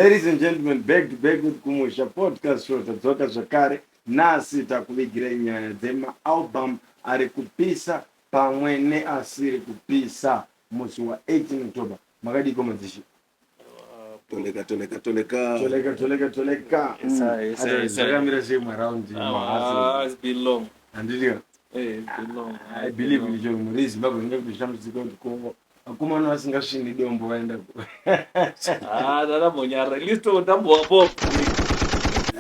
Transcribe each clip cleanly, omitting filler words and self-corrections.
Ladies and gentlemen, back to back with Kumusha podcast show. Tadzoka zvakare nhasi takuvigirai nyaya dzemaalbum ari kupisa pamwe neasiri kupisa musi wa 18 October. Makadiko madzishe? Toleka toleka toleka. Toleka toleka toleka. Yes, sir, yes, sir, yes, sir. Zvakamira sei maround Ah, it's been long. Handiti ka? Eh, it's been long. I believe kuti chero mhuri yeZimbabwe inenge kutoshamisika kuti ko vakomana vasingasvini dombo vaenda ku Ah, ndakambonyarara. At least ndambowapo.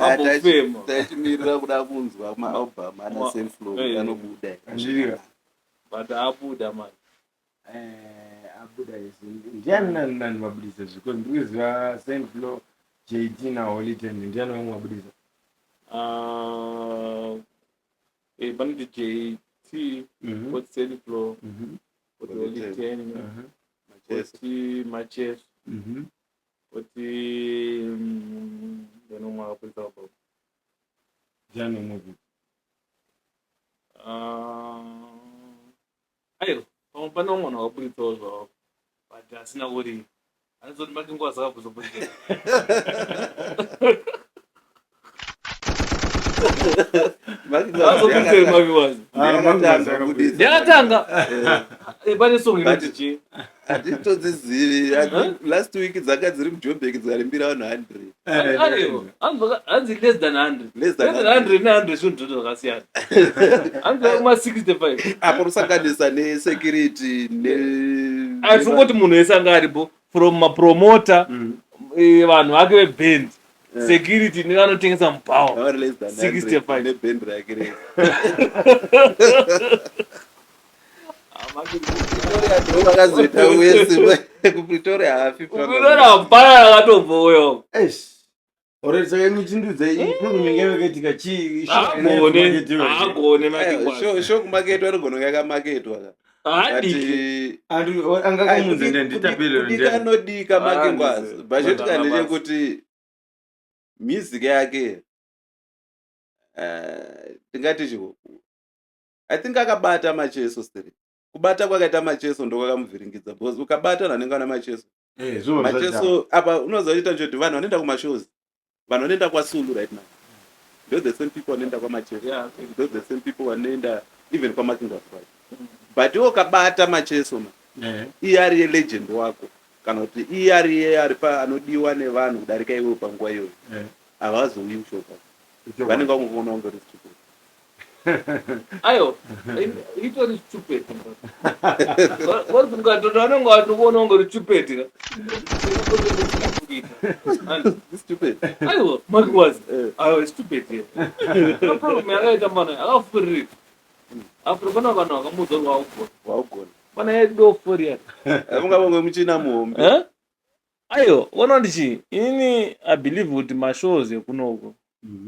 Ambofema. Taichimirira kuda kunzwa maalbum ana Saint Floew Eh. anobuda. Handiti ka? But abuda man. Eh, abuda ese ndiani nani nani vabudisa zviko ndiri kuziva Saint Floew JT naHoly Ten ndiani vamwe vabudisa Ah, eh, panoti JT, poti Saint Floew, poti Holy Holy Ten. Ten, Macheso. poti Macheso, poti then umwe akabudisa album. Ndiani umwe kuti Ah, aiwa pamwe pane umwe munhu akabuditsawo zvavo but asina kuri anozoti make nguva dzakabvuzobudisa. Azobudisa make wazi Ndakatanga kubudisa. ndakatanga. Eh, pane song inoti But- chii? Hatitodzizivi. I think last week dzanga dziri muJoburg dzikarimbira vanhu 100. Aiwa, hanzi less than 100. Less than Less than 100 ne100 zvinhu zvoto zvakasiyana. Hanzi kuma 65. Apo rusanganisa nesecurity ne Aifungoti munhu wese anga aripo from mapromota, eh, vanhu vake veband, security nevanotengesa mubhawa. Vari less than 100 65. neband rake rese. Pretoria vakazoita wese kuPretoria hafi. Unoona hapana akatombouyawo. Alright, saka imi chindudza iyi problem inge yakaitika chii? Haagone, haagone makingwazi. Show kumaketwa inogona kunge yakamaketwa ka. Haadiki. But Angakamunza ndiani nditapelero kudika ndiani? anodika Ah, makingwazi ndizvo. but chotika Basa. ndechekuti music yake eh, tingati chiko I think akabata Macheso still. Kubata kwakaita Macheso ndokwakamuvhiringidza because ukabata vanhu vanenge vana Macheso. Eh, zvobva zvadhakwa. Macheso apa unoziva chiita choti vanhu vanoenda kumashows vanhu vanoenda kwaSulu right now ndo the same people vanoenda kwaMacheso Yeah. ndo the same people vanoenda even kwaMakingwazi kwacho but iwe ukabata Macheso ma iye ari yelegend wako kana kuti iye ari iye ari pa anodiwa nevanhu kudarika iwewe panguva iyoyo havazouyi kushopa vanenge vangokuona kunge uri stupid. Aiwa, itori stupid. Kwanzi mukatoto vanenge vatokuona kunge uri stupid ka. Stupid. Aiwa, makingwazi. Eh. Aiwa, stupid here. No problem yakaita mwana akafuririka. After pana vanhu vakamuudza kuti waugona. Waugona. Pana yadofurira. Unga vamwe muchina muhombe. Eh? Aiwa, ona kuti chii? Inini I believe kuti mashows ekunoko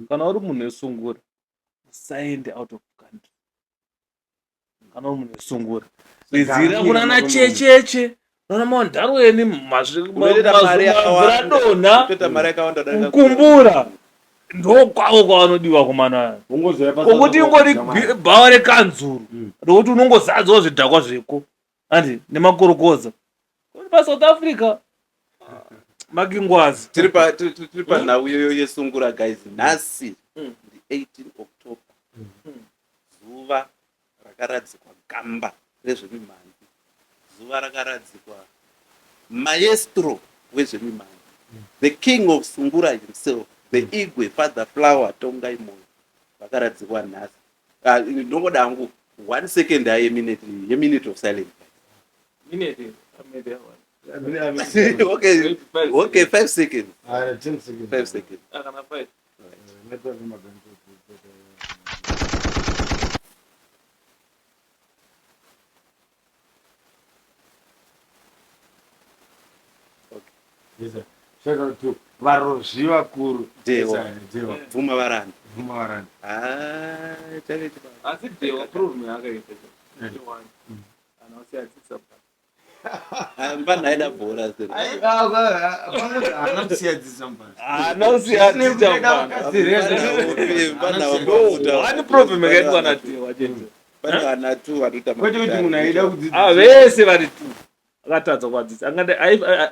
kana uri munhu wesungura usaende out of country. Kana uri munhu wesungura ridzira kunana checheche nana mandarweni Unoita mari yakawanda. mazviradonha Unoita mari yakawanda kudarika kukumbura ndokwavo kwavanodiwa kumana Ungozoya pa kokuti South ingori Africa, jamani. bhawa rekanzuru rokuti unongozadzawo zvidhakwa zveko andi nemakorokoza Kuri paSouth Africa makingwazi tiri pa tiri tiri panhau iyoyo yesungura guys nhasi ndi 18 October zuva rakaradzikwa gamba rezvemimhanzi zuva rakaradzikwa maestro wezvemimhanzi the king of sungura himself the Igwe Father Flower Tongai Moyo vakaradzikwa nhasi. Ah, ndongoda hangu one second yeminute yeminute of silence. Minute, minute, yeah, one. Okay Five okay 5 seconds. Ah, 10 seconds. 5 seconds. Ah, kana five. Network yemaganzo. Yes, sir. Shout out to varozvi vakuru. Dewa. Yes, sir, Dewa. Bvuma varanda. Bvuma varanda. Ah, chave chibaba. Asi Dewa problem yakaita. One. Ana usiyadzisa. Ah, mfana aida bhora sir. Haana kusiyadzisa mfana. Ana usiyadzisa mfana. Mfana wakafuta. One problem yakaitwa naDewa chete. Pane vana tu vanoita Kwete kuti munhu aida kudzidzisa. Ah, vese vari tu. Akatadza kuvadzidzisa. Angade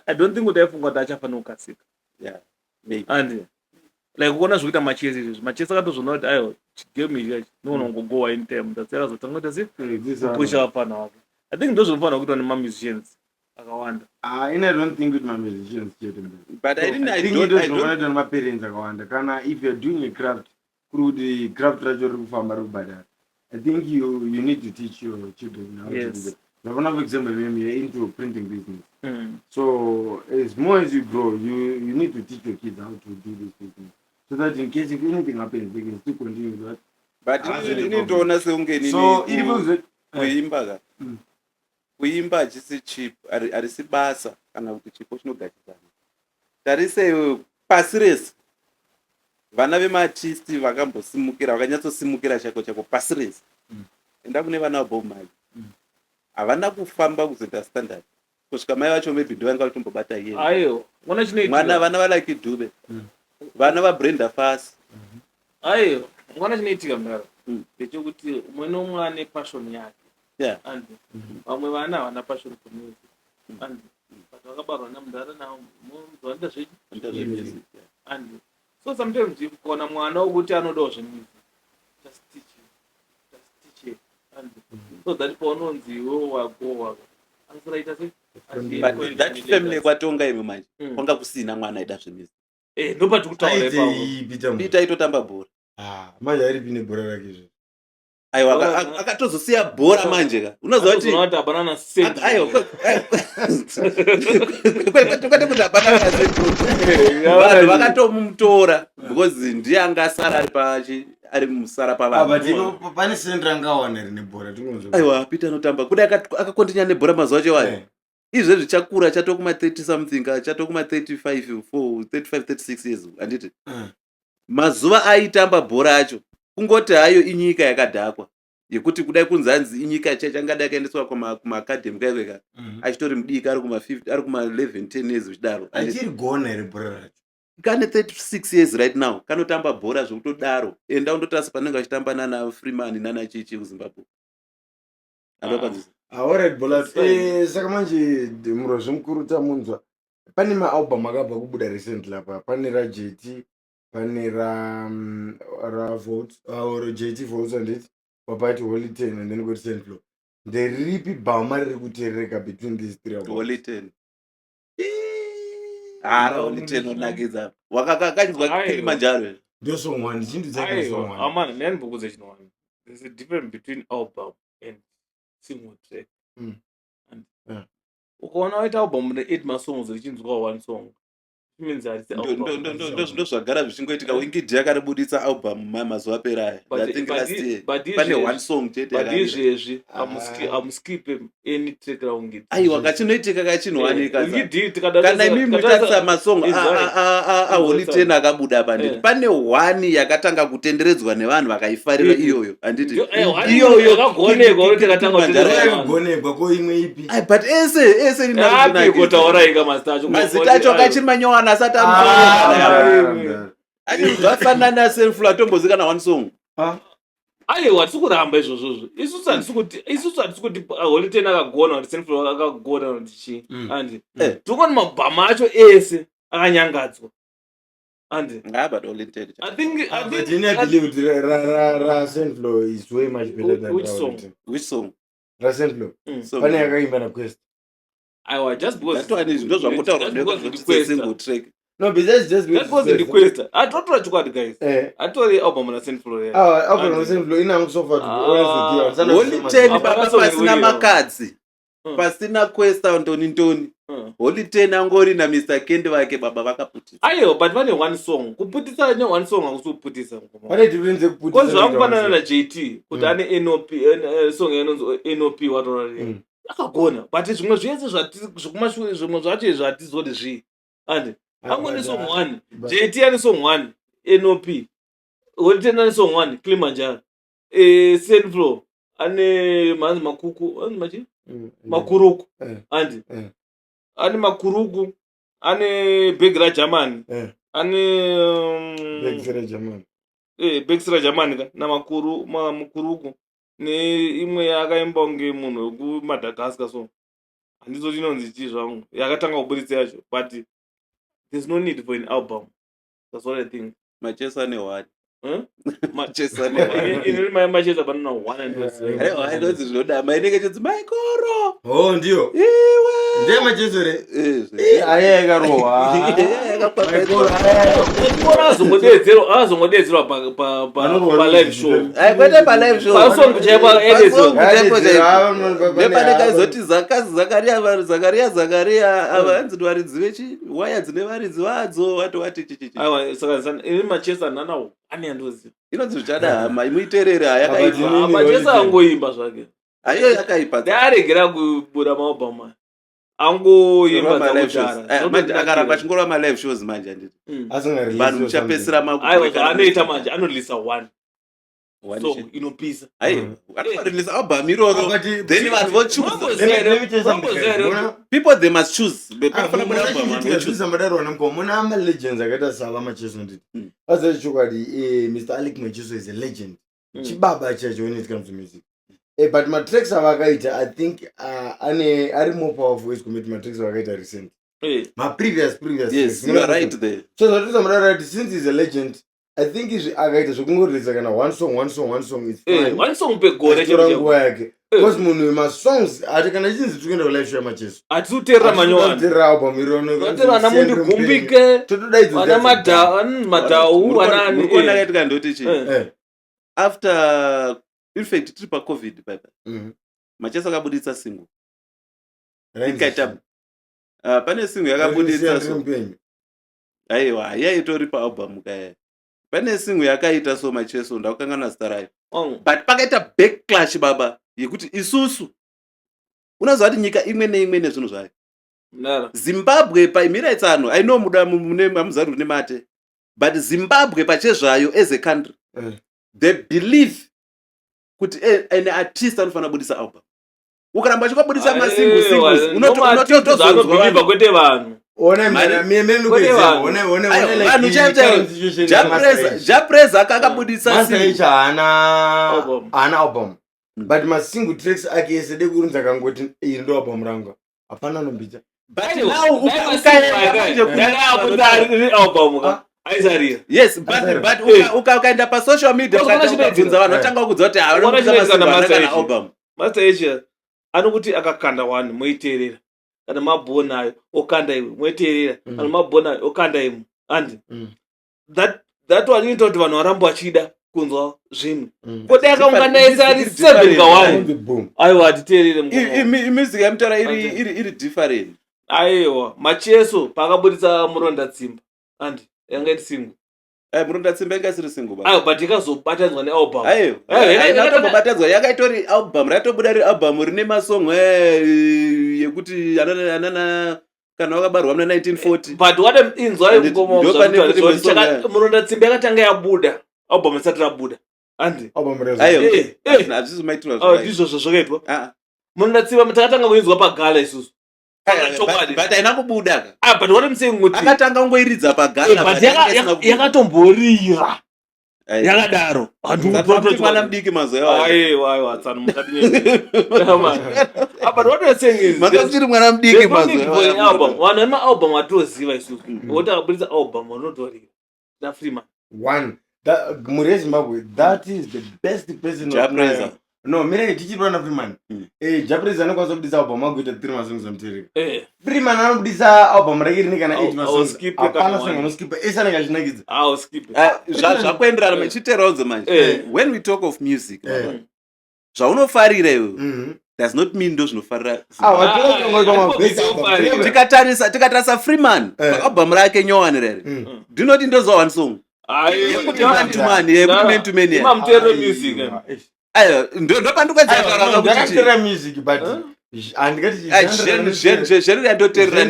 I don't think kuti aifunga kuti achafanira kukasika. Yeah. Maybe. And like kuona zvekuita machesi izvezvi, machesi akatozviona kuti aiwa, chigame ichi kachi noona kungogowa in time. That's akazotanga kuita se kupusha vapfana wake. I think ndo zvinofanira kuitwa nemamusicians akawanda. Ah, ini I don't think kuti mamusicians chete mberi. But I didn't, I I think don't, ndo I don't, zvinofanira kuitwa nemaparents akawanda. Kana if you're doing a craft, kuri kuti craft racho riri kufamba, riri kubhadhara, I think you need to teach your children how to do that. Zvafana, for example, maybe you're into printing business. So as more as you grow, you need to teach your kids how to do this business so that in case if anything happens, they can still continue with that. But Ah, ini ndoona seunge inini So iripo kuimba ka, kuimba hachisi chip, harisi basa kana kuti chipo chinogachidzana. Tarisei pasi rese, vana vemaartisti vakambosimukira, vakanyatsosimukira chako chako pasi rese. Enda kune vana vaBob Marley. Havana kufamba kuzoita standard kusvika mai vacho maybe ndovanga vatombobata iye. Aiwa, ona Mwana chinoitika. Vana vaLucky Dube, vana vaBrenda Fassie. Aiwa, ngona chinoitika mudaro ndechekuti umwe neumwe ane passion yake. And vamwe vana havana passion for music, and but vakabarwa namudhara vanoita zvechi Vanoita zvemusic, yeah. And so sometimes ukaona mwana wokuti anodawo zvemusic, just teach him, just teach him, and so that paunonzi iwewo wagowa, anosara ita se But that family kwatonga imi manje, kwanga kusina mwana aida zvemusic. Eh, ndopati kutaura ipapo. Aitei Peter Moyo? Peter aitotamba bhora. Ah, manje aripi nebhora rake izvo? Aiwa, akatozosiya bhora manje ka, unoziva kuti Atozoona kuti hapana na cent. Aiwa, kwete kuti hapana kana cent. Vanhu vakatomutora because ndiye anga asara ari pachi, ari musara Ah, pavanhu. but pane cent rangawana rine bhora tingonzwa. Aiwa, Peter anotamba kudai akakontinya nebhora mazuva acho ayo. Izvezvi chakura, chatokuma 30 something, chatokuma 35, 4, 35, 36 years, handiti? Mazuva aitamba bhora acho, kungoti hayo inyika yakadhakwa yekuti kudai kunzi hanzi inyika changadai akaendeswa kumaacademy kaikweka achitori mudiki, ari kuma50, ari kuma11, 10 years zvichidaro. Achiri gona here bhora racho? Kane 36 years right now, kanotamba bhora zvekutodaro. Enda undotarisa panenge achitamba nana Freeman nana chichi kuZimbabwe. Andopanzisa. Alright, Bolas. That's fine. Saka manje murozvi mukuru tamunzwa. Pane maalbum akabva kubuda recently apa. Pane raJT, pane ra Volt, or JT Volt, handiti? Papati Holy 10 and then koti Saint Floew. Nderipi bhama riri kuteerereka between these three albums? Holy 10. Ara Holy 10 unakidza, wakakanzwa? Aiwa. Kilimanjaro here? Ndo song one, chindu Aiwa, song one. amana, ndandibvukudze chinhu. There's a difference between album and single track. And ukaona waita album ne8 masongs, richinzwa one song, it means harisi album. Ndo zvagara zvichingoitika. Winky D akaribuditsa album mazuva apera aya, I think last year. But Pane one song chete but yakamira. Izvezvi Ah. hamuskipe any track raUngi D. Aiwa, kachinoitika kachinowanika. Winky D Kana imi mutarisa masong Izwai. aHoly Izwai. 10 akabuda apa, handiti? Pane one yakatanga kutenderedzwa nevanhu vakaifarira iyoyo, handiti? Iyoyo Yakagonekwa kuti yakatanga Kilimanjaro. kutenderedzwa. Yakagonekwa ko imwe ipi? Ai, but ese ese Api kutauraika mazita acho? Mazita acho akachiri manyowana asati Ah, zvafanana. Saint Floew atombozikana one song. Ah, Aiwa, hatisi kuramba izvozvozvo. Isusu hatisi kuti Holy Ten akagona, kuti Saint Floew akagona, kuti chii. Andi tikuona mabhama acho ese akanyangadzwa, andi Ah, but Holy 10 I think I Ah, but think ini I believe kuti ra Saint Floew is way much better than Which ra song? Holy 10. Which song? Ra Saint Floew. Song. Pane yakaimba naQuest. Aiwa, just because That one is ndo zvangotaurwa just because ndekuti ndiQuesta. single track. No, besides just Just because ndiQuesta, atotora chokwadi, guys. Atori album na Saint Floew, yeah. Ah, album Andi. ra Saint Floew ina so far, to be Ah. honest with you. Handisana Holy kusema 10 Hapana baba, song pasina iriyo. Makadzi, pasina Questa, ntoni ntoni. Holy 10 angori naMr Kendi vake baba, vakaputisa. Aiwa, but vane one song. Kuputisa ne one song hakusi kuputisa. Pane difference yekuputisa Because zvakufanana nekuita one naJT kuti ane NOP, song inonzi NOP, watora akagona, but zvimwe zvese zvekumashure, zvimwe zvacho izvi hatizoti zvii, andi angone song one. JT ane song one, NOP. Holy Ten ane song one, Kilimanjaro. Saint Floew ane manzi makuku, anzi machi makuruku. Andi ane makuruku, ane bhegi raGermany. Ane Bhegi raGermany. Bhegi raGermany ka namakuru mukuruku neimwe yakaimba kunge munhu wekuMadagascar, so handizoti inonzi chii zvangu yakatanga kuburitsa yacho, but there's no need for an album. That's what I think. Macheso ane one. Hmm? Macheso ane one. Ini mai Macheso panona one and two. Aiwa, inonzi zvinoda inenge chinzi Maikoro. Oh, ndiyo. Iwe. Ndiye Macheso re. Eh, Eh, aya yakarohwa. Yakakwapaidzwa. Maikoro azongodeedzerwa azongodeedzerwa pa pa pa Vanorohwa pa live show. Ai, kwete pa live show. Pasong chaipo adeedzerwa. Pasong chaipo chaipo. Nepane Nepane kaizoti zakazi Zakaria Zakaria Zakaria ava hanzi varidzi vechi waya dzine varidzi vadzo wati wati chichichi. Aiwa saka sana ini Macheso handana one yandoziva. Inonzi zvichada hama imuiterere hayakaipa. Inini Macheso holiday. angoimba zvake. Haiyo yakaipa. Dai aregera kubuda maalbum aya. Angoimba Ma live shows. dzakudhara. Eh, manje akaramba achingorova ma live shows manje handiti. Vanhu muchapedzisira maku Aiwa zvaanoita manje anoreleasa one One song shit. inopisa. Aiwa, anofanirisa album iroro. Then vanhu vochoose. People they must choose. Panofanira kubuda album, vanhu vochoose. zvisambadarwa namukoma muna amalegends akaita sava Macheso nditi aziva chokwadi, Mr Alick Macheso is a legend, chibaba chacho when it comes to music, but matracks avakaita, I think ane ari more powerful as compared to matracks avakaita recent, maprevious previous Yes, tracks. you are right there. So zvatisambadarwa kuti since he's a legend, I think izvi akaita zvekungoreleasa kana one song, one song, one song, it's fine. One song pegore. Achitora nguva yake because munhu masongs ati kana chinzi tiri kuenda kulive show yaMacheso, Hatisi kuteerera manyowani. Teerera album iroro. Teerera ana Mundigumbike, Totodaidza vana Madhau, vanani. Muri kuona kaitika ndoti chii? After, in fact, tiri paCovid paipa, Macheso akabuditsa single. Ikaita pane single yakabuditsa so. Mupenyu. Aiwa, yaitori paalbum kaya. Pane single yakaita so Macheso, ndakukangana zita rayo. But pakaita backlash baba yekuti isusu unoziva kuti nyika imwe neimwe nezvinhu zvayo. Zimbabwe paimirai tsano, I know muda mune hamuzari rune mate, but Zimbabwe pachezvayo as a country, they believe kuti an artist anofanira kubudisa album. Ukaramba uchingobudisa masingle singles, unotozonzwa Anobhilivha kwete vanhu. Kwete vanhu. Aiwa, vanhu chaivo chaivo. Jah Prayzah akabudisa single. Haana Album. Haana album, but masingle tracks ake ese dekurunza akangoti iri ndo album rangu, hapana anombita. But now ukaenda manje Album ka aisarira. Yes, but Asara. but ukaenda pasocial media, Because ukabvunza vanhu, vatanga kukudza kuti Ukaona havanobudisa chinoitika masingle, naMaster haana kana Asia. album. Master Asia anokuti akakanda one, moiteerera. Kana mabhonayo okanda imwe, moiteerera. Kana mabhonayo okanda imwe andi that one inoita kuti vanhu varambe vachida kunzwa zvimwe. Kodai akaungana ese ari It's seven different. kawani, Onzi boom. aiwa, hatiteerere mukoma. Music yamutaura iri iri different. Aiwa, Macheso paakabudisa Muronda Tsimba, andi yanga iri single. Eh, Muronda Tsimba inga isiri single baba. Aiwa, but ikazobatanidzwa nealbum. Aiwa, Aiwa, haina kutombobatanidzwa, yakaitori album, ratobuda riri album rine masong yekuti anana kana wakabarwa muna 1940. But what I'm inzwai mukoma, Ndo pane futi masong aya. Muronda Tsimba yakatanga yabuda album isati rabuda, andi Album rezo. Aiwa, hazvisi maitirwa zvayo. Ndizvo zvazvakaitwa. Ah, Muronda Tsimba takatanga kuinzwa pagala isusu. ah. Chokwadi. But haina kubuda ka. Ah, but what I'm saying kuti Akatanga kungoiridza pagala, but but yanga isina kubuda. yakatomborira Aiwa. yakadaro. Saka kuti mwana mudiki mazuva ayo. Aiwa, aiwa, tsano mukati. But what I'm saying is Manga muchiri mwana mudiki there's no need mazuva for an ayo. album. Vanhu vemaalbum atoziva isusu vokuti akabudisa album vanotorira na Freeman. One That- mhuri yeZimbabwe, that is the best person. Jah Prayzah. No, mirei tichirwa naFreeman. Jah Prayzah anokwanisa kubudisa album agoita three masongs amuteereka. Freeman anobudisa album rake rine kana eight I'll masongs, skip hapana kana song one. anoskipa, ese anenge achinakidza. Auskip. Ah, zvakuenderana chiteronzo manje. When we talk of music, baba, zvaunofarira iwe does not mean ndo zvinofarira Ah, Zimbabwe. vatora Ah, mabest album. ah, Tikatarisa Freeman, paalbum rake nyowani rere, ndinoti ndozwa one song yekuti Man to Man, yekuti Man to Man, yeah. Imamuteerere music. Aiwa, ndopandikuedza kutaura kuti Ndakateerera music, but handingati Ah, genre yandoteerera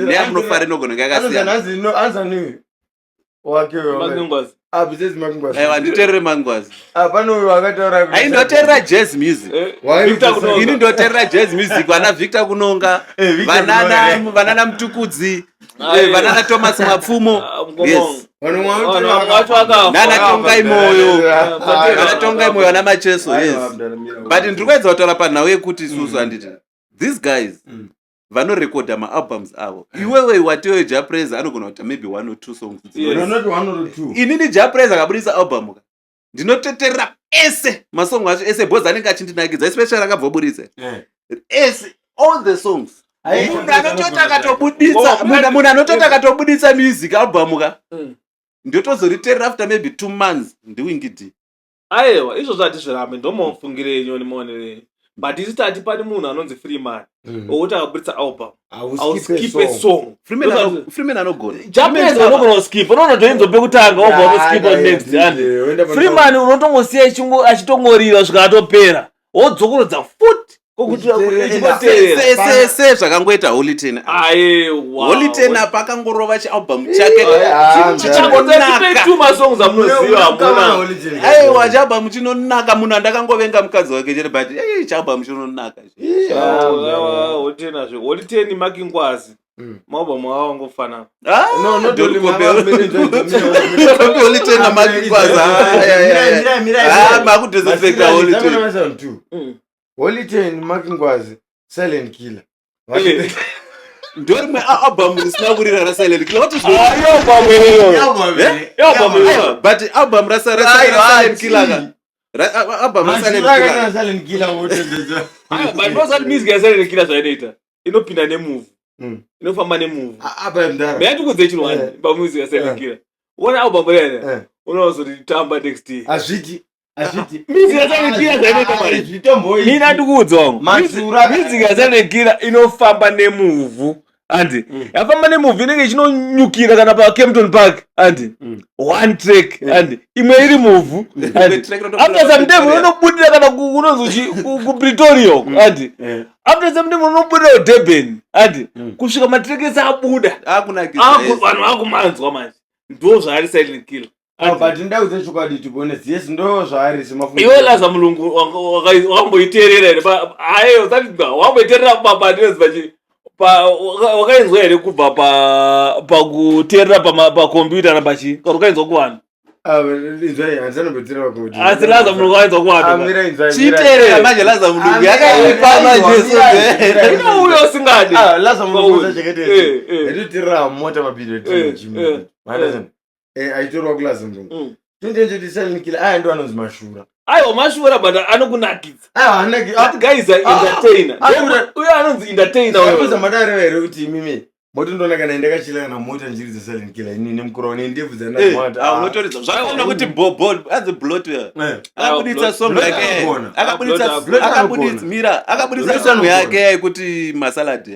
neyamunofarira inogona kunge yakasiyana. Anzani wake Makungwazi. Abisezi Makungwazi. Aiwa, nditeerere Mangwazi. Pane uyo akataura Ai, ndoteerera jazz music. Victor Kunonga. Ini ndoteerera jazz music, vana Victor Kunonga, Eh, Victor vanana Kunonga. vanana Mutukudzi, Aiwa. vanana Thomas Mapfumo. Yes. Vanhu vacho vakafa. Nana Tongai Moyo. Vana Tongai Moyo, vana Macheso, yes. But ndiri kuedza kutaura panhau yekuti isusu, handiti, these guys Vanorekodha maalbums avo. Iwewe watewe Jah Prayzah anogona kuita maybe one or two songs. Yes. No, not one or two. Inini Jah Prayzah akabudisa album ka, ndinoteterera ese masong acho ese because anenge achindinakidza, especially akabva buritsa ese, all the songs. Ai, Munhu anototi akatobuditsa, munhu anototi akatobuditsa music album ka, ndotozoriterera after maybe 2 months, ndiWinky D. Aiwa, izvozvo hatizvirambe, ndomofungire enyu nemaonero enyu, but isi tati pane munhu anonzi Freeman wokuti akabuditsa album, auskipe song. Freeman Freeman anogona. Jah Prayzah unogona kuskipa, unoona toinzo pekutanga, wobva unoskipa next. And Freeman unotongosiya achitongorira kusvika atopera, wodzokorodza futi kokuti Uchiteerera. uchingoteerera. Se zvakangoita Holy Ten. Aiwa. Holy Ten apa akangorova chialbum chake Chichangonaka two masongs amunoziva hamuna. Aiwa, chialbum chinonaka. Munhu andakangovenga mukadzi wake chete, but chialbum chinonaka. Holy Ten azve, Holy Ten, Mark Ngwazi, maalbum avo angofanana. Ah, No, not don't only compare. Mama, mira, mira, Don't Holy Ten naMark Ngwazi. Ah, makudisrespecta Holy Ten. Holy Ten, Mark Ngwazi, Silent Killer. Ndo rimwe album risina kurira raSilent Killer. What is Ah, iyo album iyoyo. Album iyoyo. Aiwa, but album raSilent Killer ka, album raSilent Killer. Silent Killer. Aiwa, but ndozati music yaSilent Killer zvainoita, inopinda nemuvhu, inofamba nemuvhu. Apa mdara. Meyatikuudze chinhu wani pamusic yaSilent Killer. Uona album riyana, unozotitamba next year. Azviti, azviti. Music yaSilent Killer zvainoita mari. Zvitomboiti. Mina ndikuudza wangu. Matsura. Music yaSilent Killer inofamba nemuvhu, andi yafamba nemuvhu inenge ichinonyukira kana paKempton Park, andi one track, andi imwe iri muvhu, andi Track rinotobuda after some time kuPretoria. unobudira kana kunonzi kuPretoria uko, andi after some time unobudira kuDurban, andi kusvika matrack ese abuda. Akunakisa. Vanhu vakumanzwa manje, ndo zvaari Silent Killer. No, but ndaudze chokwadi, to be honest, yes, ndo zvaari semafungo. Iwe Laza Mulungu, wakamboiteerera here? Aiwa, usati wamboiteerera papanezi pachi wakainzwa here kubva pakuteerera pakombiyuta napachi, kana ukainzwa kuvanhu? Ah, inzwai, handisanombotera pakuti. Asi Laza Mulungu wakainzwa Ah, kuvanhu? mira, inzwai, mira. Chiteerera manje Laza Mulungu Ah, mira, yakaipa mira, manje. mira, mira. Inouya usingadi. Ah, Laza Mulungu Pauri. chakete. Nditoteerera mota mapiri gym. Aitorwa kuLaza Mulungu. Tindenjoti Silent Killer aya ndo anonzi mashura. Aiwa, mashura, but anokunakidza. Aiwa, hanaki. That guy is an entertainer. Ah, Uyo anonzi entertainer Uyo uyo. madareva here kuti imimi motondoona kana ndakachila kana mota njiridza Silent Killer ini nemukuru wane ndebvu dzandazwata? Unotoridza zvakaona kuti bobo anzi Blot akabuditsa Blot. song Blot yake. anogona. Akabuditsa Blot akabuditsa anogona. mira, akabuditsa Blot song anogona. yake yekuti masalad.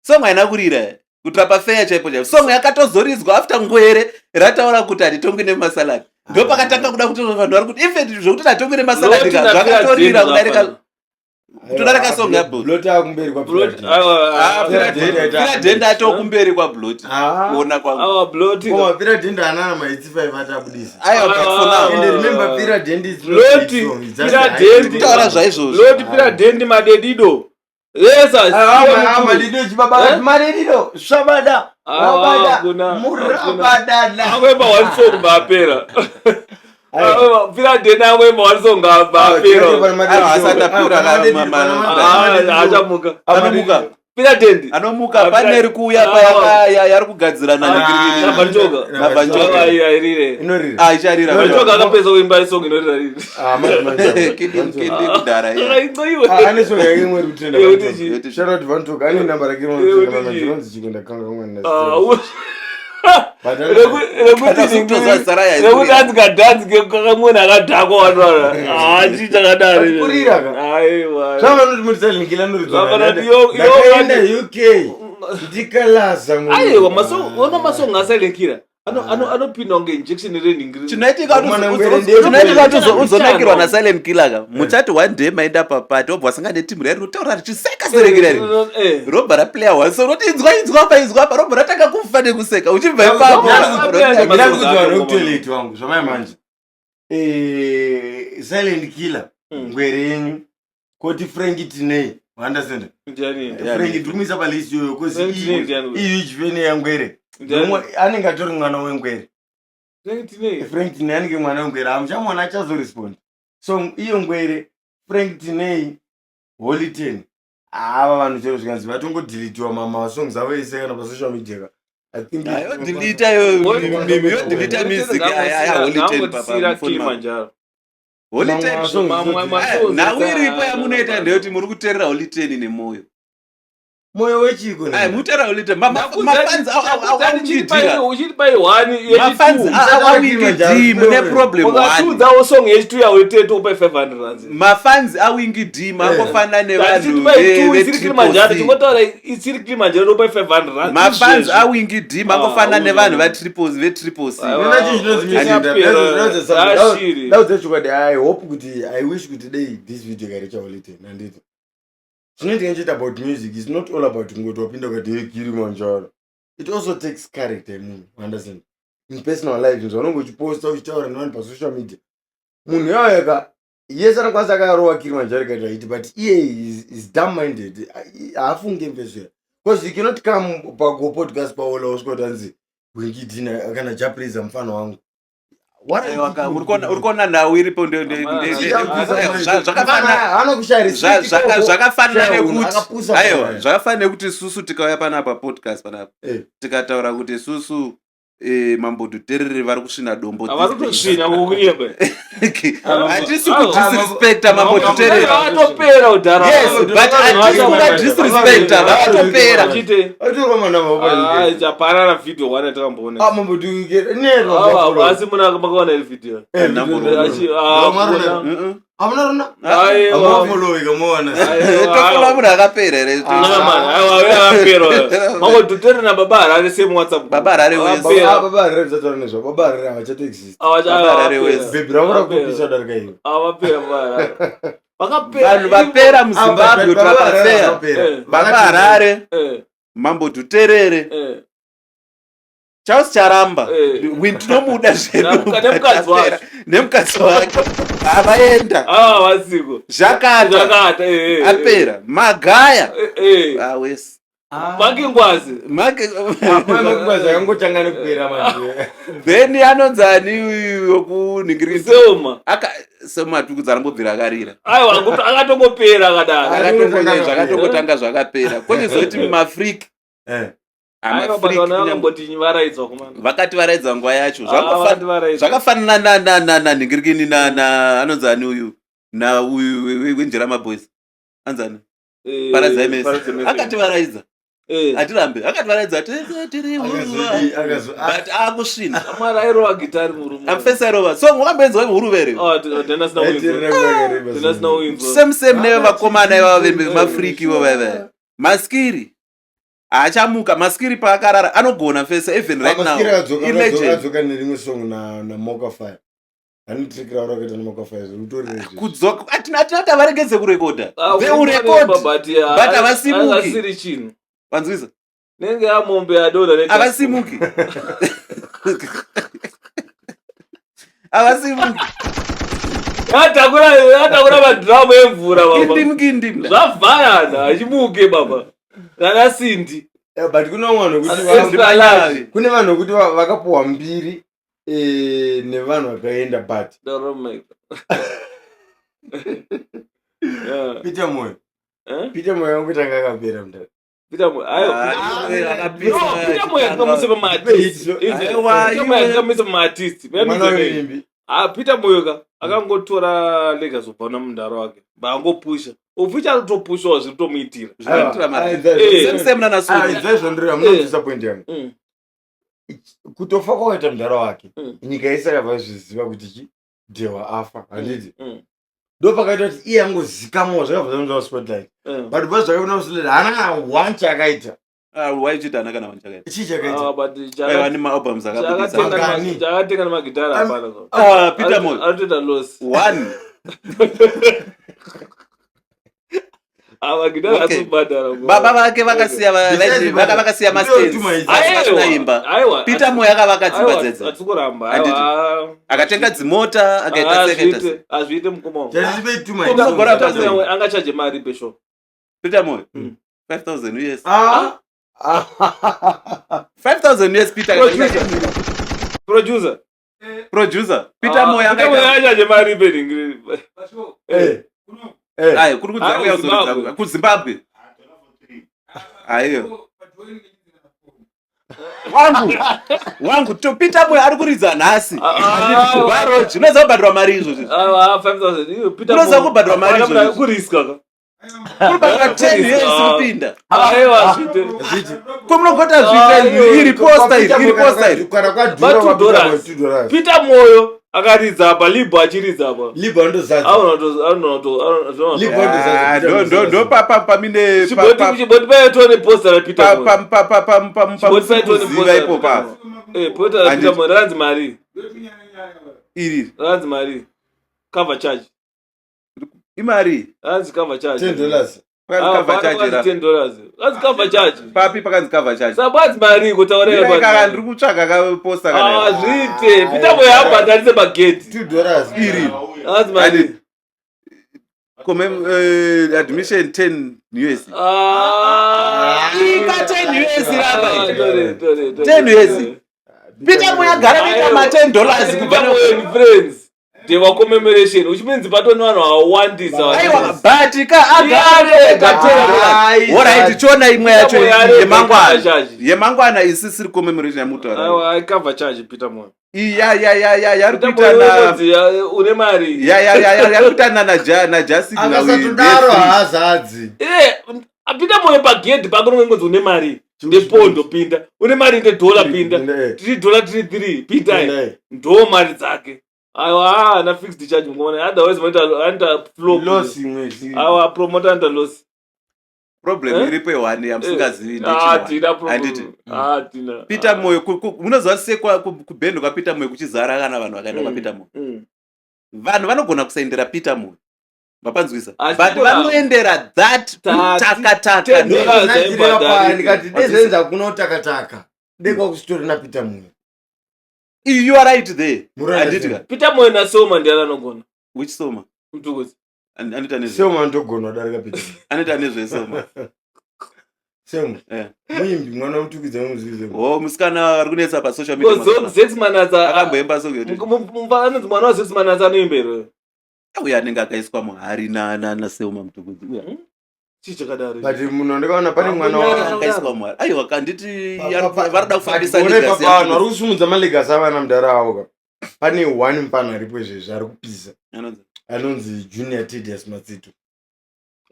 Song haina kurira kutira pafeya chaipo chaipo. Song yakatozoridzwa after Ngwere rataura kuti hatitongi nemasalad. Ndo pakatanga kuda kuti vanhu vari kuti even zvokuti hatongi nemasalad Blot ka na zvakatorira Piradeni kudarika zvafana. kutodarika song yaBlot. Blot akumberi Blot, kwa aiwa, Ah, aiwa, Piradeni atokumberi kwaBlot kuona kwangu. Aiwa, Blot. Piradeni anana maitsi 5 atabudisa. Aiwa, but for now And remember, Piradeni is not Blot, a song, it's just a Piradeni. kutaura zvaizvozvo. Blot, Piradeni, Madedido. Yes, Madedido chibaba. Eh? Madedido svabada. Ah, Wabada. Murabadada. Amwemba one song bapera. Piradeni amwemba one song bapera. Aiwa, asati apera Ah, achamuka. Anomuka. Piradeni. Anomuka. Ah, Pane ri kuuya Ah, yari kugadzira. Ah, Navanjoga. Navanjoga. Airire. Inorira. Ah, icharira. Navanjoga akapedza kuimba song inorira riri. Kidi kidi kudhara iya. Iwe. Ane song yake imwe iri kutrenda. Yekuti Van chii? Shout out Van Toga, ane namba rake. Yekuti chii? Rinonzi chiko, ndakanga mwana. Ah, But Kana sikutoziva zita rayo. Rekuti anzi kadhanzi kakamwena akadhakwa wanwara, hachi chakadaro. Kurira ka? Aiwa. Zvavanoti muri Silent Killer anoridzwa. Zvavanoti Ndakaenda UK ndikalaza. Aiwa, ona masong aSilent Killer anopinda kunge injection renhingiri. Chinoitika Mwana ngwere ndiye chinoitika mwana. uzonakirwa naSilent Killer ka, muchati one day maenda papati, wobva wasangana netimu rari rinotaura richiseka serekera ri, robva raplaya one song, roti inzwa, inzwa pa, inzwa pa, robva ratanga kufa nekuseka uchibva ipapo. Ndakudza vanhu vekutoilet wangu zvamai manje. Silent Killer, ngwere yenyu koti Frank Tinei, waunderstand? Frank ndiri palist iyoyo cause Frank Tinei ndiani uyu? Ihuge fan yangwere. Anenge atori mwana wengwere. Frank Tinei anenge mwana wengwere, hamuchamuona achazorespond. So iyo ngwere, Frank Tinei, Holy Ten. Ava vanhu chero zvikanzi vatongodhilitiwa masongs avo ese kana pasocial media ka. I think Yodhilita yodhilita music yaHoly Ten papa. Kilimanjaro. Holy Ten. Nhau iripo yamunoita ndeyoti muri kuteerera Holy Ten nemoyo. Moyo wechiko. Ai muteerera Holy Ten. Mafans uchiti pai one mafans aWinky D mune problem one. Ukatiudzawo song yechitu yaHoly Ten tokupai 500 rands. Mafans aWinky D mangofanana nevanhu isiri Kilimanjaro tingotaura isiri Kilimanjaro tokupai 500 rands. Mafans aWinky D mangofanana nevanhu vaTriple veTriple C. Ndaudza chokwadi, I hope kuti, I wish kuti dei this video ikarecha Holy Ten, handiti zvinoitika nchiita about music is not all about kungoti wapinda ukati hey Kilimanjaro. It also takes character yemunhu, understand, in personal life zvaunonge uchiposta uchitaura nevanhu pasocial media. Munhu yayo ka yes anokwanisa akarowa Kilimanjaro ikaita hit, but iye is dumb minded, haafunge mvezvera, because you cannot come pago podcast paola usvika kuti anzi Winky D kana Jah Prayzah mufana wangu. Uri kuona nhau iripo zvakafanana nekuti, aiwa, zvakafanana nekuti susu tikauya panapa podcast panapa tikataura kuti susu Mambo Dhuterere vari kusvina dombo. Vari kutosvina kukunyeba. Hatisi kudisrespecta Mambo Dhuterere. Vakatopera kudhara. Yes, but hatisi kuvadisrespecta, vakatopera. Hapana na video one yatakamboona. Asi muna makaona iri video? Tofola munhu akapera here? Mambo Dhuterere naBaba Harare same WhatsApp. Baba Harare wese. Baba Harare musataura nezvavo. Baba Harare havachatoexist. Harare wese. Bhebhi ravo rakupisa darika ivo. Avapera Baba Harare, vakapera. Vanhu vapera muZimbabwe tapafera. Baba Harare, Mambo Dhuterere, Charles Charamba, tinomuda zvedu. Nemukadzi wake. Nemukadzi wake avaenda. Vasiko. Zvakata. Zvakata. Apera Magaya awesi. Makingwazi. Akangotanga nekupera manje. Then anonzani wokunhingirisa? Soma. Soma atukudza arambobvira akarira. Aiwa, akatongopera akadaro. Zvakatongotanga zvakapera, kwechizoti mumafriki. Vakamboti varaidzwa kumana. Vakati varaidza nguva yacho. Zvakafanana nanhingirikini anonzani uyu nauyu wenjera maboys, anzani? Paradzai Mesi akati varaidza. Hatirambe, akati varaidza tese tiri, but akusvina. Mwari, airova gitari murume. Amfesi airova so wakambenzwa huruvere. Same same nevevakomana ivava vemafriki ivo vaiva Maskiri haachamuka. Maskiri paakarara anogona fese even right now. Ilegend. Adzoka nerimwe song naMoka Fire. Anitirikira rakaita naMoka Fire zviri kutorire. Kudzoka atina tavaregedze kurekodha, they will record but havasimuki. Asiri chinhu. Vanzwisa? Nenge amombe yadonha. Havasimuki, havasimuki. Atakura madhiramu emvura baba. Kindimkindim. Zvavhayana, achimuke baba kana sindi. But kune vamwe vanhu Extra large. Kune vanhu vekuti vakapuhwa mbiri nevanhu vakaenda, but Peter Moyo. Eh? Peter Moyo angotanga akapera mudhara. Peter Moyo, aiwa. Ah, iwe akapisa. No, Peter Moyo akamisa pamaartist. Aiwa, Peter Moyo akamisa pamaartist. Mwana wemuimbi. Ah, Peter Moyo ka akangotora legacy kubva kuna mundaro wake, baangopusha ufucha, arikutopushawo zviri kutomuitira. Zvinoitira mari. Same same nana Sulu. Idzai munodisappoint yangu. Kutofa kwakaita mudhara wake, nyika yese yakabva zviziva kuti chi Dhewa afa, handiti? Ndo pakaita kuti iye angozikamwa, zvakabva zvamuza spotlight. But bva zvakabuda spotlight, haana kana one chaakaita. Ah, waichiti haana kana one chakaita? Chii chakaita? Ah, but Aiwa, nemaalbums akabudisa. Mangani? Chakatenga nemagitara hapana. Ah, Peter Moyo. Aritoita loss. One. Ah, magitara Okay. asibhadhara. Baba vake vakasiya Besides vakasiya Ndiyo tuma mastandsasina Aiwa. Peter Moyo akavaka dzimba dzedze. Hatisi kuramba. Handiti? Aiwa. Akatenga dzimota, akaita sekaita Hazviite, hazviite mukoma wangu. Chatipe tuma. Unogona Peter Moyo angachaje mari pesho? Peter Moyo 5000 US. 5000 US Peter. Producer. Producer. Producer Peter Moyo Peter Moyo akaita angachaje mari pe? Eh. Eh. Ayi, kuri Ah, kudzauya kuZimbabwe. kuZimbabwe. Aiyo. Wangu, wangu, to Peter Moyo ari kuridza nhasi. Ah, Baroji, unoziva kubhadharwa mari izvozvi. Ah, ah, 5000. Iyo, Peter Unoziva Moyo. kubhadharwa mari Hapana, izvozvi. kuriska ka. Kuribhadharwa 10 US kupinda. Aiwa, zviite. Ko munogota zviita Ah, iri iri posta iri, iri posta iri. Kana Ba kwadhura two dollars. $2. Peter Moyo akaridza apa, Libo achiridza apa. Libo andozadza. Libo andozadza. Ah, ndo ndo ndo pa pa pamine pa pa Chiboti paitone posta raPeter pa Moyo. pa pa pa pa pa Chiboti paitone pamusikuziva posta ipo pa. Eh, posta raPeter Handiti. Moyo rakanzi mari. Iri. Rakanzi mari. Cover charge. Imari. Rakanzi cover charge. $10. Pakanzi Ah, cover charge pakanzi ra. $10. Rakanzi cover charge. Papi pakanzi cover charge. Saka mari kutaura Ndiri kaka ndiri kutsvaga ka posta Ah, kana. zviite. Peter Moyo abhadharise magate. $2. Iri. Rakanzi mari. Handiti. Admission 10 US. Ah. Ika 10 US rapa Ah, iri. tore, tore, tore. 10 US. Peter Moyo agara kuita ma 10 dollars kubva Peter Moyo and friends. They were commemoration which means patone vanhu vakawandisa. Aiwa, but ka agara ega 10 dollars. Alright, chiona imwe yacho Peter Moyo arega yemangwana. cover charge. Yemangwana isisiri commemoration yamutaura. Aiwa, ai cover charge Peter Moyo. Iya ya ya ya yari Peter kuita Moyo na unonzi, une mari. ya ya ya ya yari kuita na na na Justin na Akasatodaro haazadzi. Eh, Peter Moyo pagedhi pako unongonzi une mari. Ndepondo pinda. Une mari ndedhola pinda. Tiri dhola tiri 3 pinda. Ndo mari dzake. Aiwa, haana fixed charge mukomana. Otherwise vanoita anoita flop. Loss imwe isi. Aiwa, promoter anoita loss. Problem Eh? iripo yehwani yamusingazivi Ah, tina handiti. problem. Ah, tina. Peter Moyo munoziva sei kubhendo kwaPeter Moyo kuchizara kana vanhu vakaenda kwaPeter Moyo. Vanhu vanogona kusaendera Peter Moyo. Mapanzwisa. Asi But vanoendera that takataka. Ten dollars Ndinadzirira aibhadharika. pa ndikati dezenza kuno takataka. Dekwa kusitori na Peter Moyo. You are right there. Muranda Handiti ka? Peter Moyo naSoma ndiani anogona? Which Soma? Mtukudzi. Anoita nezve. Sema ndogona kudarika Peter Moyo. Anoita nezve Soma. Sema. Eh. Muimbi mwana mutukudzi amuzivi Sema. Oh, musikana ari kunetsa pa social media. Because musikana. Zex Manatsa Akamboimba song yoti. anonzi mwana waZex Manatsa anoimba here? Uya anenge akaiswa muhari na na na Soma Mtukudzi. Uya. Chii chakadaro? But munhu andakaona pane mwana Akunyara. wa Akaiswa muhari. Aiwa kanditi Pa- pa- varikuda kufambisa But legacy one papa vanhu yaMtukudzi. vari kusimudza malegacy avana mudhara avo ka. Pane one mupana aripo izvezvi ari kupisa. Anonzi. Anonzi Junior Tedious Matsito.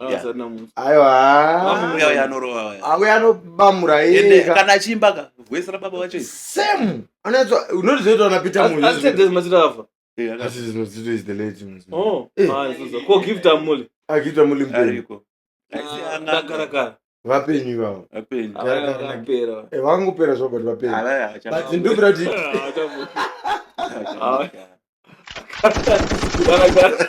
Ah, Yeah. asati namuzi. Aiwa. Uya uya anorova uya. Auya anobamura Ende ega. kana achiimba ka voice rababa wacho iri. Same. Anonzi unotozoita na Peter Moyo. Asi Tedious Matsito afa. Eh, Asi Matsito is the late. Oh, Eh. ah, isusu. Ko Gift Amuli. Akiita muli mpenyu. Ariko. Aisi Ah, anga. Ndakarakara. Vapenyu ivavo. Apenyu. Ah, vakapera. Eh, vangopera zvavo but vapenyu. Ava acha. But ndopera kuti Ah, achabu- Ah. Ndakarakara.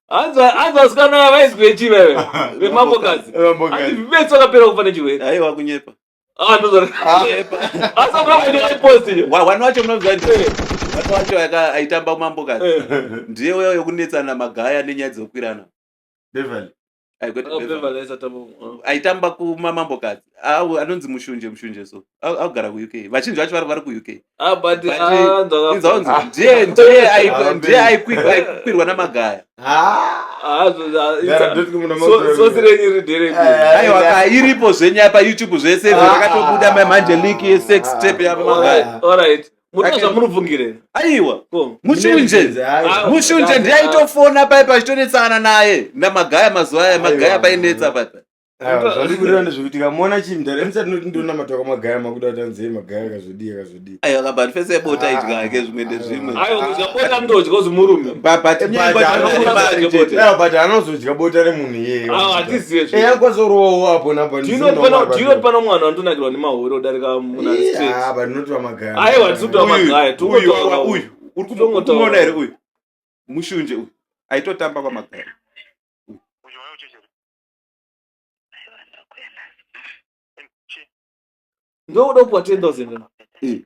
Hanzi vasikana vaizwe chii veve? Vemambokadzi. Vemambokadzi. Hanzi vese vakapera kufa nechirwere. Aiwa kunyepa. Ah, ndozvara. Asi akuda kuenda iyo. Wani wacho munoziva ndi wani wacho aitamba mambokadzi. Ndiye uya wekunetsana magaya nenyaya dzekwirana. Beverly. Ai, kwete Ah, Beverly. Beverly aisatamba. Ah. Aitamba kumamambokadzi. Au anonzi mushunje mushunje so. Augara kuUK. Vazhinji vacho vari kuUK. Ah, but But, ah, ndakafa. Inzwa unzi ndiye ndiye Ah, ndiye aikwirwa namagaya. Ah. Ah, Ndara ndoti kumuna makutora. sosi renyu riri nderepi? Aiwa ka iripo zvenyaya paYouTube zvese izvo rakatobuda manje link yesex tape yamagaya. Alright. Munoda zvamunobvungire. Aiwa. Ko. Mushunje. Aiwa. Mushunje ndiye aitofona paipa achitonetsana naye namagaya mazuva aya magaya Aiwa. painetsa paipa. Aiwa, zvandikureva ndezvekuti kamuona chii mudhara emusati noti ndiona matoka magaya makuda kuti anzi magaya akazodii akazodii. Aiwa kabani fese yebota Ah, idya ke zvimwe ndezvimwe. Aiwa kudya bota ndodya uzi murume. But But anokona Aiwa, but anozodya bota remunhu iyeye. Ah, hatizive zve. Eh, anokwanisa apo napo. Do you know pano pano mwana wandonakirwa nemahore odarika munhu ari straight. Ah, but not vamagaya. Aiwa, tisi kuti vamagaya, uyu tungotaura. uyu uri Tongotaura. kumuona here uyu mushunje uyu aitotamba kwamagaya. Ndokuda kupuwa 10,000. Eh,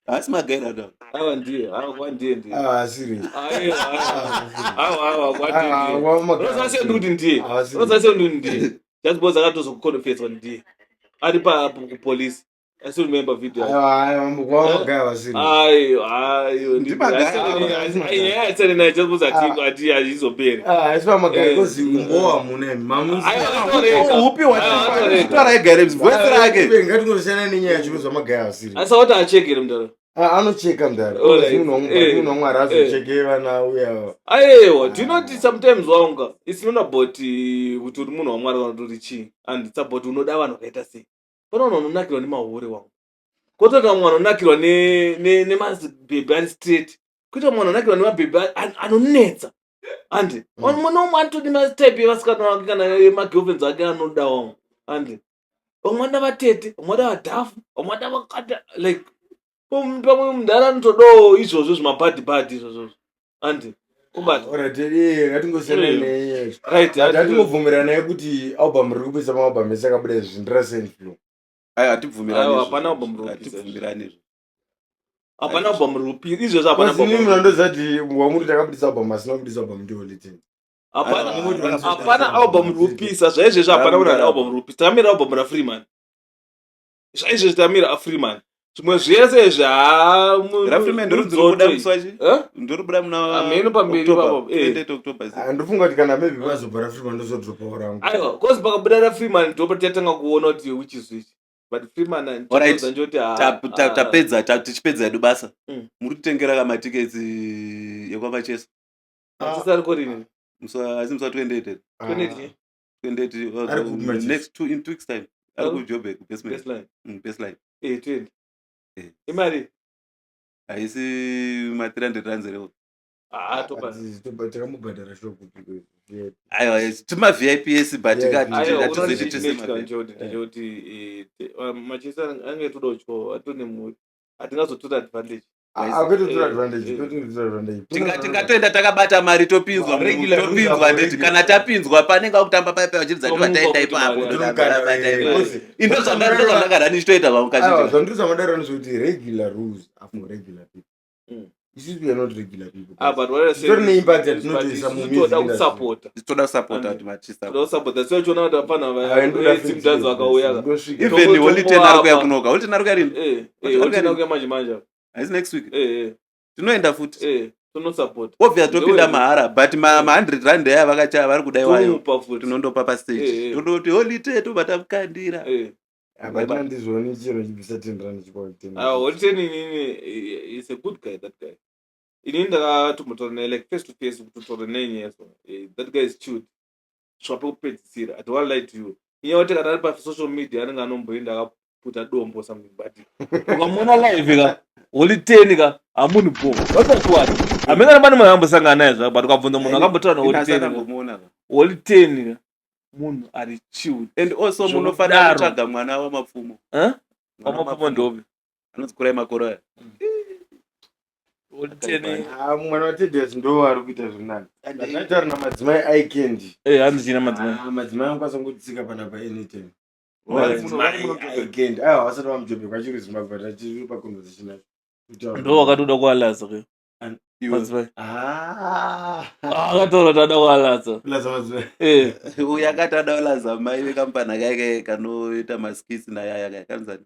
haasi magaya adawo. Aiwa ndiye, aiwa kwa ndiye ndiye. Ah, serious. Aiwa, aiwa. Aiwa, aiwa kwa ndiye Ah, ndiye. wamagaya. Unoziva sei ndikuti ndiye? Ah, serious. Unoziva sei ndikuti ndiye? Just because akatozokonfeswa ndiye. Ari pa kupolisi. I still remember video. Aiwa, aiwa, mukwa wamagaya vasiri. Ayo, ayo. Ndimagaya. Aisane naye just because ati ati azvizoperi. Ah, asi vamagaya Eh. kozi umbowa mune mamuzi. Aiwa, atorega. Upi Aiwa, atorega. wataura ega here voice rake Ngatingosiyana nenyaya yacho zvamagaya vasiri. Asi wati achekere mudhara. Ah, anocheka mudhara. Alright. Munhu Eh. munhu wamwari azocheke vana uya. Aiwa, do you know kuti sometimes waunga it's not about kuti uri munhu wamwari kana kuti uri chii and it's about unoda vanhu vakaita sei. Pane vanhu vanonakirwa nemahure wangu. Kototi vamwe vanonakirwa nemabhebhi ari straight. Kuita vamwe vanonakirwa nemabhebhi anonetsa. Andi mumwe nomwe anotodi matype evasikana vake kana emagirlfriends ake anoda wangu. Andi vamwe vanoda vatete, vamwe vanoda vadhafu, vamwe vanoda vakata like pamwe mudhara anotodawo izvozvo zvimabhadhi bhadhi izvozvo. Andi kubata. Alright, eh, ngatingosiyana Eh. nenyaya yacho. Right. Hatingobvumirana kuti album riri kupisa maalbum ese akabuda izvi ndiraSaint Floew. Aiwa, hatibvumirani Aiwa, izvozvo. hapana album riri kupisa. Hatibvumirani izvo. Hapana album riri kupisa izvozvo hapana Because album inini riri munondoziva kuti wamuri takabudisa album asina kubudisa album ndiHoly Ten. hapana Aiwa, hapana album riri kupisa zvaizvezvi hapana Ramira. kuna album riri kupisa takamira album raFreeman zvaizvezvi takamira aFreeman zvimwe zvese izvi haa raFreeman ndorudzi robuda musi wachi ndorobuda muna Hameno pamberi October, ipapo, eh. 28 October is it? Ah, ndofunga kuti kana maybe vazobva raFreeman ndozodropawo rangu. Aiwa cause pakabuda raFreeman ndopa tatanga kuona kuti which is which but Freeman Alright. ndoti Tapedza tichipedza hedu basa muri kutengera kamatiketsi ekwamacheso Macheso korini asi musi wa 28 here? Ah. 28 28 Ari kupi Macheso? next two in 2 weeks time ari Ari- kuJoburg kubasement baseline baseline eh 20 Eh. imari haisi ma 300 rands here ah topa Takamubhadhara shop kupi. Aiwa tima VIPs but Yeah, aiwa hatizoiti tese unochiitika ma ndechekuti ndechekuti Macheso ange toda kutyawo atone mhuri hatingazotora advantage Akwetotora Eh, advantage, eh. tototora advantage. Tingatoenda takabata mari topinzwa Regular topinzwa rules ndeti are kana tapinzwa panenge akutamba paipa vachiridza Tomupa kuti vataenda kuti ipapo mari Totomukanda, eh, because- indozvandakagara ndichitoita Aiwa, vamukazhinji zvandiri zvamadaro ndezvekuti regular rules are for regular people. Isusu we are not regular people. Ah, but what I say Titori neimpact is- yatinotoisa but mu isusu music toda industry. kusapota toda kusapota And- kuti machisa toda kusapota so chiona kuti hapana Ah, ndoda simdanzi vakauya ka Ndosvika. even Tongo- Holy Ten ari kuya tongo- kunoka Holy Ten ari kuya rini eh But eh Holy Ten ari- akuya manje manje apa. haisi next week eh eh tinoenda futi eh tonosapota obvious topinda Ndewe- mahara but ma 100 rand aya vakacha vari kuda iwayo tomupa futi tinondopa Eh, pastage eh. tondoti Holy Ten tobva tamukandira eh Hapatina ndizvoni chiro chibvisa 10 rand chikwa 10. Ah, Holy Ten inini is a good guy that guy inini ndakatombotaura naye like face to face kutotaura naye nyaya so that guy is chilled kusvika pekupedzisira. I don't want to lie to you inyaya yekuti kana ari pasocial media anenge anomboenda akaputa dombo or something but ukamuona live ka Holy Ten ka hamunhu bo vasakuwani hamene pane munhu akambosangana naye zvake but ukabvunza munhu akambotaura naHoly Ten ka Inasana Holy Ten ka munhu ari chilled and also Zvokudaro. munofanira kutsvaga mwana wamapfumo Eh? Mwana wamapfumo ndopi anonzi Kurai Makoro aya Holy Ten Ah, mwana waTedius ndo ari kuita zvinani. Ndataura namadzimai aikendi. eh hanzi china madzimai Ah, madzimai anokwanisa kungotsika panapa anytime. Madzimai Aikendi. Aiwa, vasati vamuJoburg vachiri Zimbabwe but achiri paconversation yacho. Kutaura. ndo wakatoda kualaza ke Iwe. madzimai Ah. akataura kuti ada kualaza Kulaza madzimai. eh uyu akati ada kulaza mai vekampani akaike kanoita maskits naye aya kanzani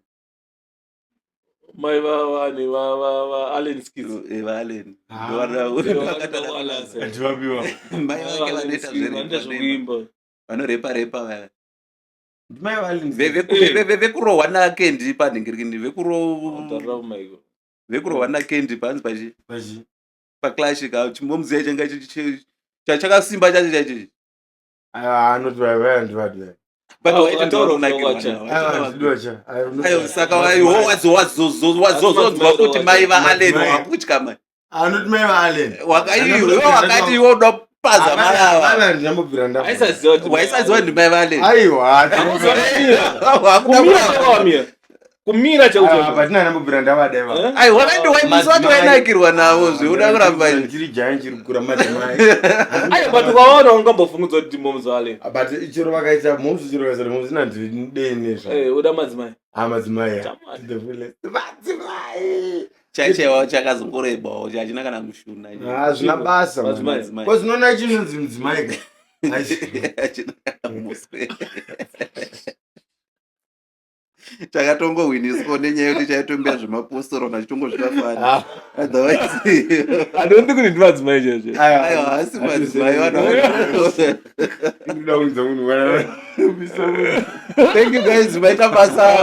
mai vavani vaAllen Skits vaAllen Ah. Kualaza. Ndivapiwa. mai vake vanoita vanoita zvekuimba vanorepa repa vaya Ndimai vaAllen. Eh. Vekurohwa naKendi panhingirikini Taurira kumaiko vekurohwa naKendi panzi pachi Pachi. paclash ka chimbomuziya changa chakasimba chacho chacho Aiwa, anoti vaya ndivadi. But Ah, waiti wakataura ndokunakirwa kuti nawo. Aiwa, ndidiwa cha. Aiwa, Aiwa, saka wazozonzwa kuti mai vaAllen Madzimai. wakutya mai Anoti mai vaAllen. Iwe wakati iwe uda kupaza mai ava Ava ndinambobvira ndafa. aisaziva kuti waisaziva ndi mai vaAllen Aiwa. kumira chakawamira kumira Aiwa, patina ndambobvira ndavada ivava. aiwa wakati waimusi wati wainakirwa navo zviuda kuramba Ndiri jaya ndiri kukura madzimai. aiwa but ukaona ungambofungudza kuti ndimomuzi vaAllen But chero vakaita mhomzi chero vakaita mhomzi nandidene zva. Eh, uda madzimai Ah, madzimai. Chamani. To the fullest. Madzimai. chaichaiwa chakazongorebawo chachina kana mushuna Ah, zvina basa. man. Madzimai. Madzimai. Because unoona chinonzi mudzimai ka. Aish. Hachina kana muswe. Chakatongohwiniswa nenyaya yekuti chaitombea zvemapostori vanhu vachitongozvita fani. Otherwise I don't think kuti ndimadzimai chaizvo. Aiwa, haasi madzimai vanhu. Ndinoda kunzwa munhu wana- Thank you guys, maita basa.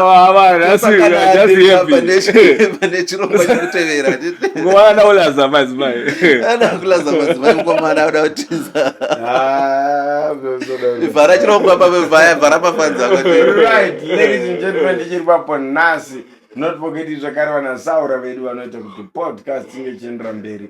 Pane chirongwa chekutevera. Mukomana adaulaza madzimai. Anakulaza madzimai mukomana auda kutiza. Ah, zvozoda. Vhara chirongwa pape vhaya vhara mafanzi ako. Right, ladies and gentlemen, tichiri papo nhasi. Not forgetting zvakare vanasaura vedu vanoita kuti podcast inge ichiendera mberi.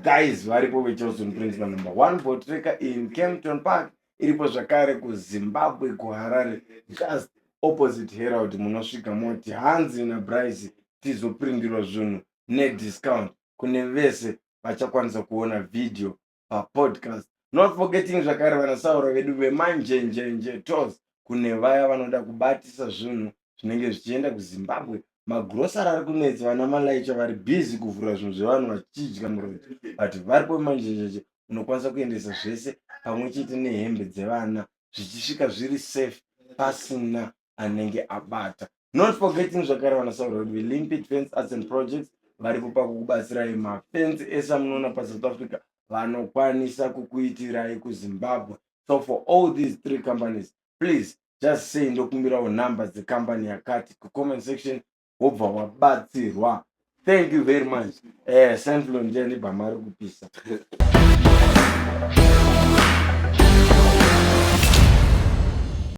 Guys, varipo veChelson Prince panumber 1 Botreka in Kempton Park. Iripo zvakare kuZimbabwe, kuHarare, just opposite Herald. Munosvika moti hanzi naBryce tizoprindirwa zvinhu nediscount kune vese vachakwanisa kuona video papodcast. Not forgetting zvakare vanasaura vedu vemanjenjenje tours kune vaya vanoda kubatisa zvinhu zvinenge zvichienda kuZimbabwe. Magrosari ari kunetsa, vana malaicha vari busy kuvhura zvinhu zvevanhu vachidya muroad, but varipo vemanjenjenje unokwanisa kuendesa zvese pamwe chete nehembe dzevana zvichisvika zviri safe pasina anenge abata. Not forgetting zvakare vanasaura vedu veLimpit Fence Arts and Projects varipo pakukubatsirai mafenzi ese amunoona paSouth Africa vanokwanisa kukuitirai kuZimbabwe. So for all these three companies, please just say ndokumbirawo number dzekambani yakati kucomment section, wobva wabatsirwa. Thank you very much. Senflo ndiye ndibva mari kupisa.